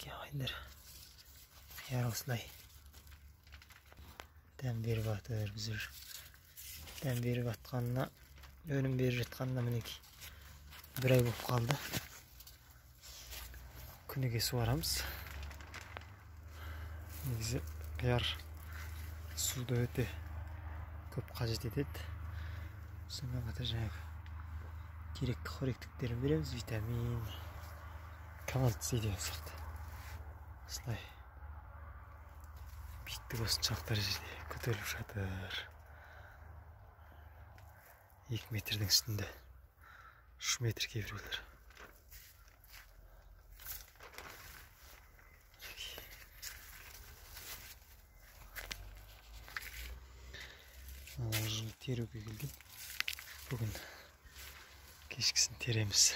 Ағайындар, қияр осылай дәм беріп жатыр. Біздер дәм беріп жатқанына, өнім беріп жатқанына мінекей бір ай болып қалды. Күніге суарамыз. Негізі қияр суды өте көп қажет етеді. Сонымен қатар жаңағы керекті қоректіктерін береміз, витамин, кальций деген сияқты. Осылай биіктік осыншалық дәрежеде көтеріліп жатыр. 2 метрдің үстінде, 3 метр кейбіреулер. Теруге келген. Бүгін кешкісін тереміз.